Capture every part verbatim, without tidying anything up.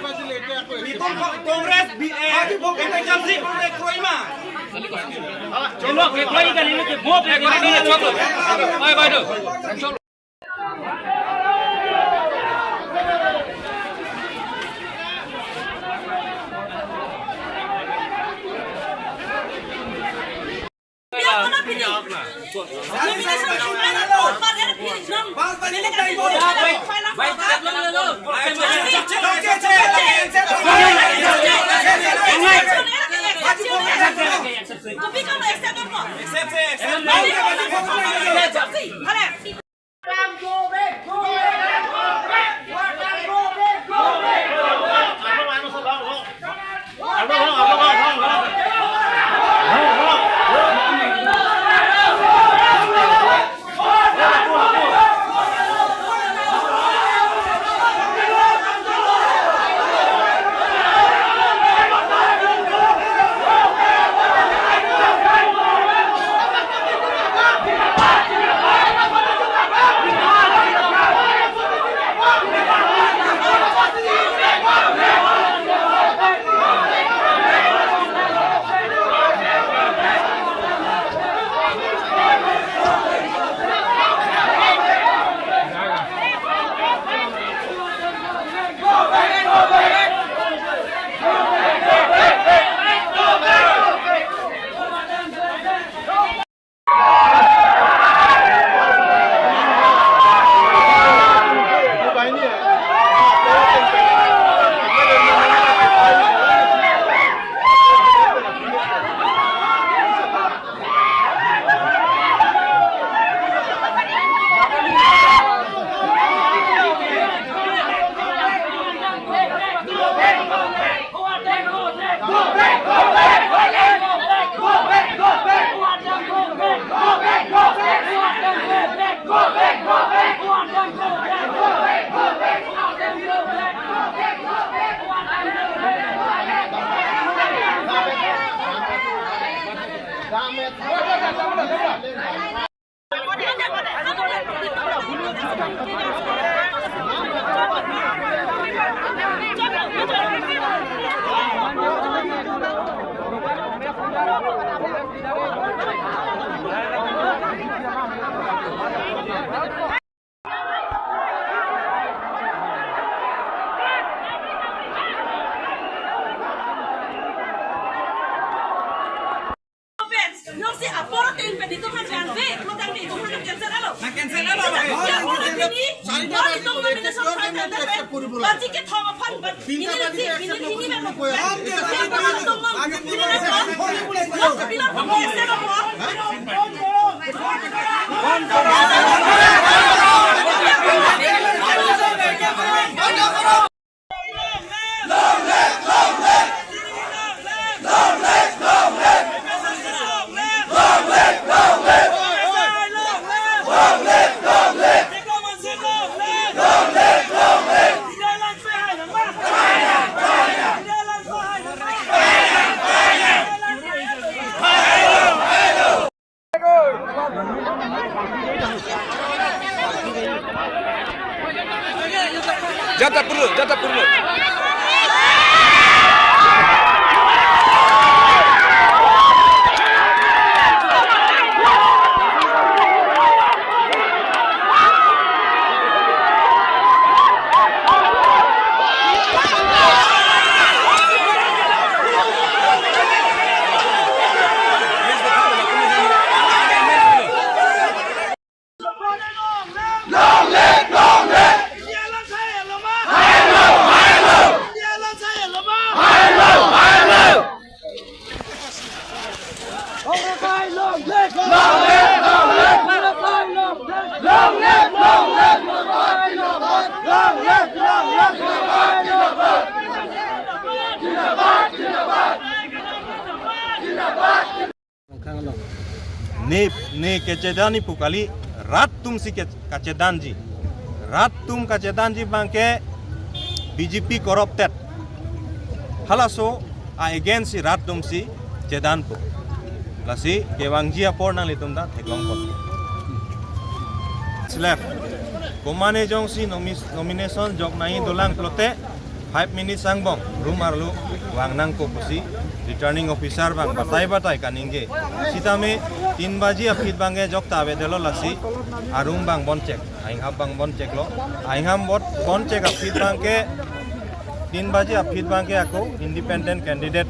Congress, B A, N H R C, Congress, Kroima. Cholo, ke koi kali na ke vote hai, cholo, cholo. Bye, bye, do. Nonsi apor atin pen itum aphan janve, itum aphan cancel alo. Na cancel alo, ya, apor atin ini, sari non itum nomination file pen, pen, baji kethom aphan, but ini nanti, ini, ini memang. Jata perlu, jata perlu. Ne, ne kachedani pu kali, rat atumsi ke, kachedanji. Rat atum kachedanji abangke B J P corrupted. Halaso a-against si rat atumsi chedanpo. Lasi kevangji apor nanglitum ta theklongpo. Slap. Komane jongsi nomi-, nomination jok nangji dolang pulote, Five minutes angbong room arlo vang nangkok pusi returning officer abang batai batai kaningje. Sitame tin baji aphi abangke jokta avedetlo, lasi aroom abang bon chek, aingham abang bon cheklo. Aingham bon bon chek aphi abangke, tin baji aphi abangke ako independent candidate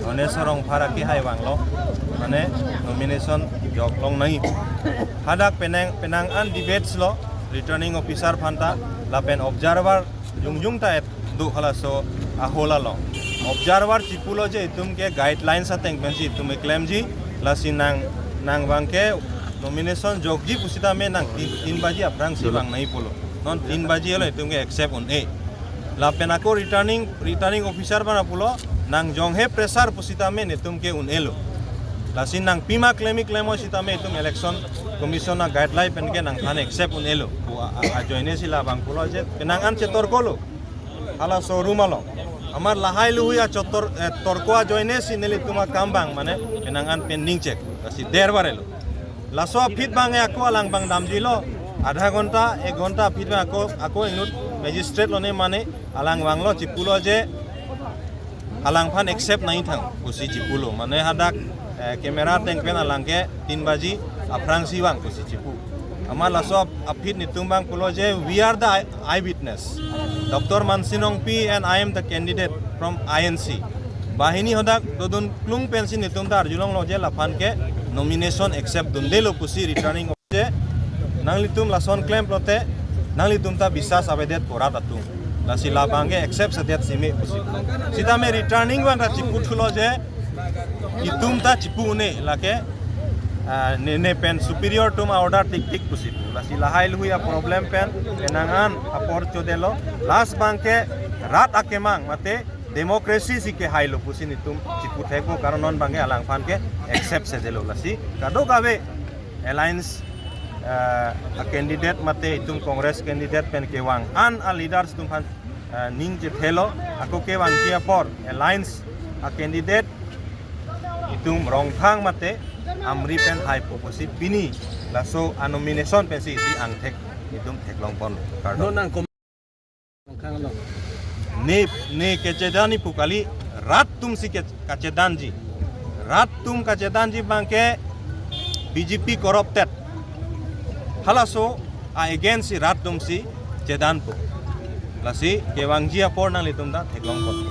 Onesor Rongphar akehai vanglo, mane nomination jok longnoi. Hadak penang penang an debates lo returning officer aphanta lapen observer jongjong ta et do halaso ahol along. Observer chipulo je itum ke guidelines ateng pensi itum keklemji, lasi nang nang abangke nomination jokji pusitame nang tin, tin baji aphrangsi vangnoi pulo. Non tin baji lo itum ke accept un-e. Lapen ako returning returning officer abang pulo, nang jonghe pressure pusitame netum ke un-elo. Lasi nang pima klemi klemo sitame itum election commission a-guideline penke nangphan accept un-elo pu a, a, ajoine si labang pulo je penang an chetorkolo. Halaso room along. Amat lahai luhui achotor, eh, torko ajoine si nelitum akam abang mane penang an pending chek. Lasi derbarelo. Laso aphi abangke ako alang abang damjilo. Adha ghonta, ek ghonta aphi abang ako, ako inut magistrate lone mane alang vanglo, chipulo je alangphan accept nangji thang pusi chipulo. Mane hadak, eh, camera ateng pen alangke tin baji aphrangsi vang pusi chipu. Amat laso ap-, aphi netum abang pulo je, "We are the eye-, eyewitness. Doctor Mansing Rongpi and I am the candidate from I N C." Banghini hadak dodun klung pensi netum ta arjulonglo je laphan ke nomination accept dundelo pusi returning je, nanglitum lason klem pulote nanglitum ta biswas avedet po rat atum. Lasi labangke accept sedet sime pusi. Sitame returning abang ta chiputhulo je itum ta chipu un-e lake, ah, ne, ne pen superior atum a-order tik tik pusi pu. Lasi lahai luhui a-problem pen penang an apor chodelo. Last abangke rat akemang mate democracy si kehailo pusi netum chiputhekpo, karon non abangke alangphan ke accept sedetlo. Lasi kadokave alliance, eh, a-candidate mate itum Congress candidate pen kevang an a-leaders atum aphan, eh, ning chethelo, ako kevangji apor alliance a-candidate itum Rongphang mate Amri pen haipo pusi pini laso a-nomination pensi isi angthek itum theklongponlo. Kardom. Non nang kom-, Rongphang lo. Ne, ne kechedan ipu kali, rat atumsi ke, kachedanji. Rat atum kachedanji abangke B J P corrupted. Halaso a-against si rat atumsi chedanpo. Lasi kevangji apor nanglitum ta theklongpon.